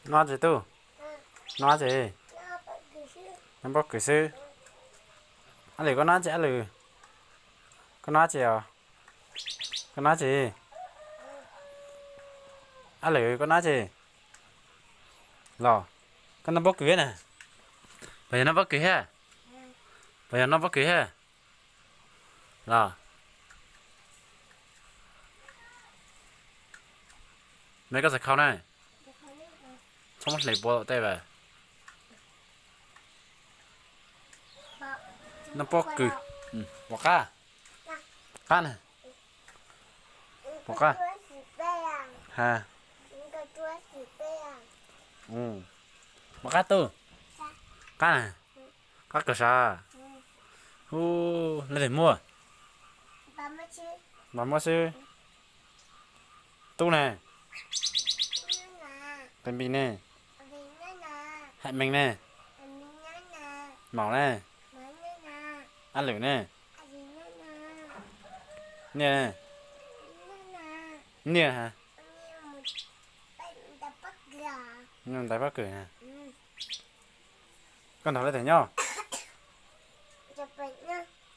Noj tsi tub? Noj tsi? Noj pob kws xwb. Ab lwm koj noj tsi ab lwm? Koj noj tsi os? Koj noj tsi? Ab lwm koj noj tsi? Los koj noj pob kws thiab na. Pog yog noj pob kws thiab? Pog yog noj pob kws thiab? Los me koj txawj khau na. Txhob muab hle puav tom tej vas. Noj pob kws. Pom qab. Qab na. Pom qab. Ha. Pom qab tub. Qab na. Qab kawg sav. Hu, leej twg muaj? Npam muab xwb. Tub ne? Qe npis ne? Hais mees ne? Maum ne? Ab lwm ne? Niaj ne? Niaj ha. Ntais pob kws na. Koj nrog leej twg nyob?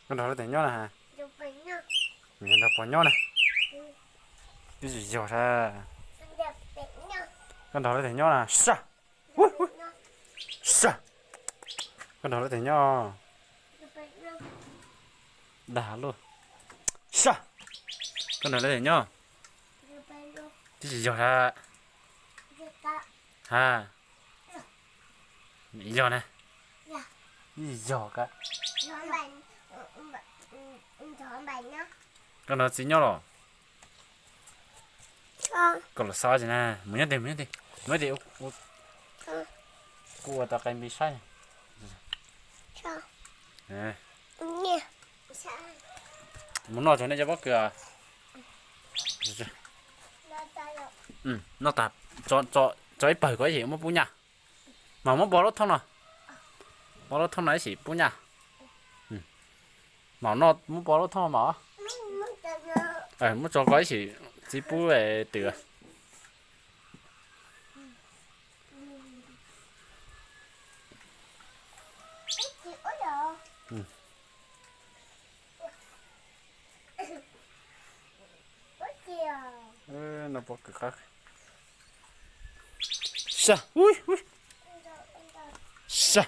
Koj nrog leej twg nyob na ha? Nrog pog nyob na. Twb tsis yog sas. Koj nrog leej twg nyob na sas? Sas. Koj nrog leej twg nyob? Dag luaj. Sas. Koj nrog leej twg nyob? Twb tsis yog sas. Ha. Yog na. Yog ka. Koj nrog txiv nyob los? Koj los xav tsi na, mus nyob tes, mus nyob tes, mus nyob tes. Kuv ua tau qe npis saib. Mus noj tso nej cov pob kws. Noj tag, tso ib pawg kom ib chim muab pub nyaj. Mas muab pov lub thoob no, pov lub thoob no ib chim pub nyaj. Mas noj muab pov lub thoob mas. Muab tso ko ib chim txiv pub twm. No pob kws qab. Sas, ui, ui. Sas,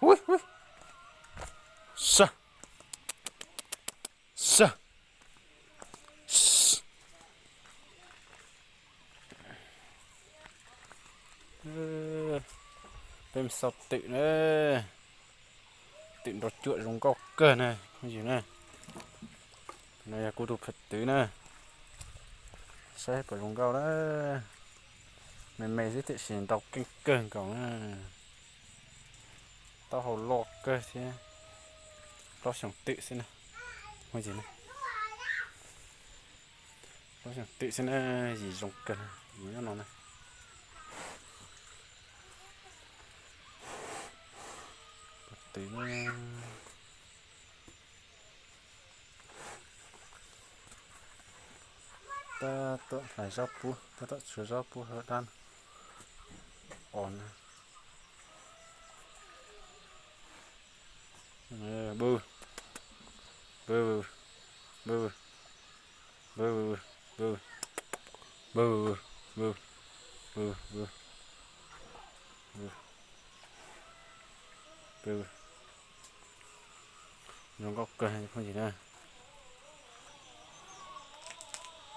ui, ui. Sas, sas. Peb mus xauj twm na. Twm nrov cuam zoo nkauj kawg na phooj ywg na. No yog kuv tus phaj twv na. Saib puas zoo nkauj na. Me me xwb tiam sis ntau keej kawg nkaus na. Taub hau loj kawg thiab. Plaub xyoos twm xwb na. Phooj ywg na. Plaub xyoos twm xwb na, yim zoo kawg, nyob no na. Twm na. Tab tom hlais zaub pub, tab tom tshuav zaub pub hauv dab os na. Bw, bw, bw, bw, bw, bw, bw, bw, bw, bw, bw, bw. Zoo nkauj kawg phooj ywg na.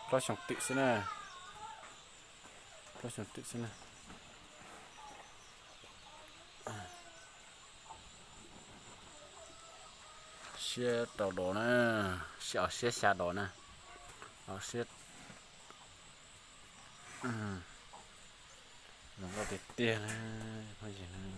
Plaub xyoos twm xwb na. Plaub xyoos twm xwb na. Siab rau dos na, siab, siab xya dos na. Siab, zoo nkauj tiag tiag na, phooj ywg na.